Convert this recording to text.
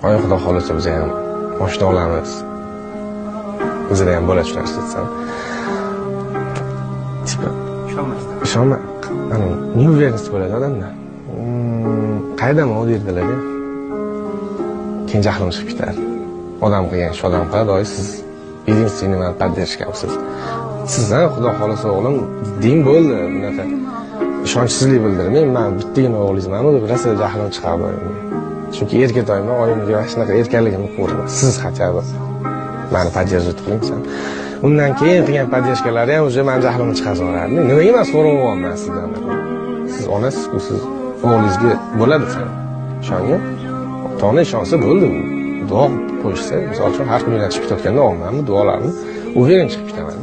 Oy, xudo xohlasa, biz ham moshina olamiz. Bizda ham bo'ladi shu narsa desam. Типа Ishonmasdan. Ishonma, неуверенность bo'ladi odamda. Qayerdaman u derdilar. Keyin jahlim chiqib ketadi. Odam qilgan ish odam qiladi, oy, siz единственный mani поддержка msiz. Sizdan xudo xohlasa, o'g'lim deng, bo'ldi, bunaqa ishonchsizlik bildirmang, man bittagina o'g'lingizmanu deb rosa jahlim chiqadi oyimga. Chunki erkatoyman, oyimga mana shunaqa erkaligimni ko'rdim. Siz хотя бы mani поддерживать qiling san. Undan keyin qilgan поддержка lari ham уже mani jahlimni chiqarib yuborardi. Nimaga man so'rayapman sizdan? Siz onasiz-ku, siz o'g'lingizga bo'ladi san. Ishongin. Ota-ona ishonsa bo'ldi u. Duo qo'yishsa, misol uchun, har kuni uydan chiqib ketayotganda olmanmi duolarni, уверен chiqib ketaman.